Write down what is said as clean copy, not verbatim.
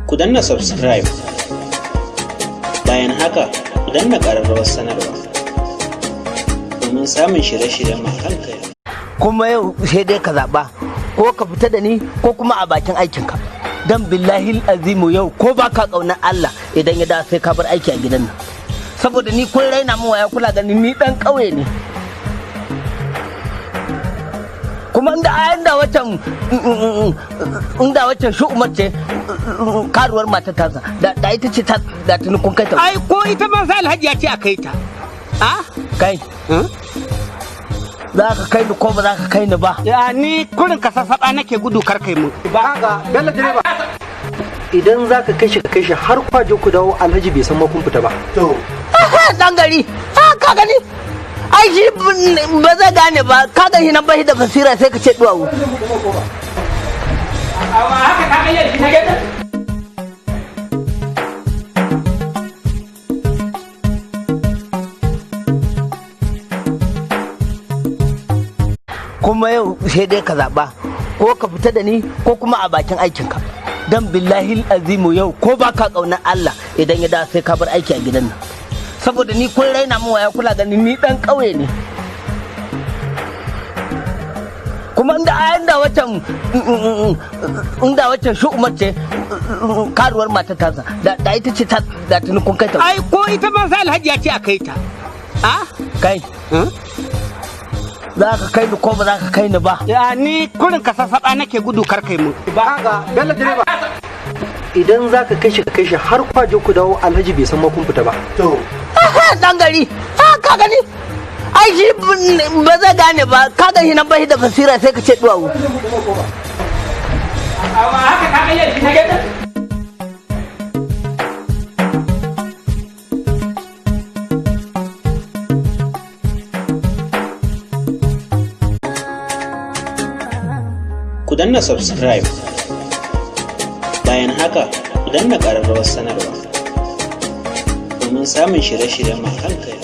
Ku danna subscribe. Bayan haka, ku danna ƙararrawar sanarwa domin samun shirye-shiryen kan kai. Kuma yau sai dai ka zaɓa, ko ka fita da ni ko kuma a bakin aikinka. Dan billahi azimu, yau ko ba ka ƙaunar Allah, idan ya dawo sai ka bar aiki a gidan nan, saboda ni kun raina min waya, kula ganin ni dan ƙauye ne. Kuma inda waccan shu'umar ce karuwar matar tasa, da ita ce da tuni kun kai ta. Ai ko ita ma sai Alhaji ya ce a kai ta. A? Kai, za ka kai ni ko ba za ka kai ni ba? Ya ni kurin ka sassaɓa nake gudu kar kai mu. Ba ga Bello direba. Idan za ka kai shi, ka kai shi har kwaje ku dawo, Alhaji bai san ma kun fita ba. To. Dan gari, ka gani? Ai shi ba zai gane ba, ka gani nan bai da basira, sai ka ce duwawu. Haka ka ga yadda na gani. Kuma yau sai dai ka zaɓa, ko ka fita da ni ko kuma a bakin aikinka. Dan billahi azimu, yau ko ba ka ƙaunar Allah, idan ya dawo sai ka bar aiki a gidan nan, saboda ni kun raina min waya, kula ganin ni dan ƙauye ne. Kuma inda waccan shu'umar ce karuwar matar tasa, da ita ce da tuni kun kai ta. Ai ko ita ma sai Alhaji ya ce a kai ta. A? Kai, za ka kai ni ko ba za ka kai ni ba? Ya ni kurin ka sassaɓa nake gudu kar kai mu. Ba ga Bello direba. Idan za ka kai shi, ka kai shi har kwaje ku dawo, Alhaji bai san ma kun fita ba. To. Dan gari, ka gani? Ai shi ba zai gane ba, ka gani nan bai da basira, sai ka ce duwawu. Haka ka ga yadda na gani. Ku danna subscribe. Bayan haka, ku danna ƙararrawar sanarwa domin samun shirye-shiryen kan kai.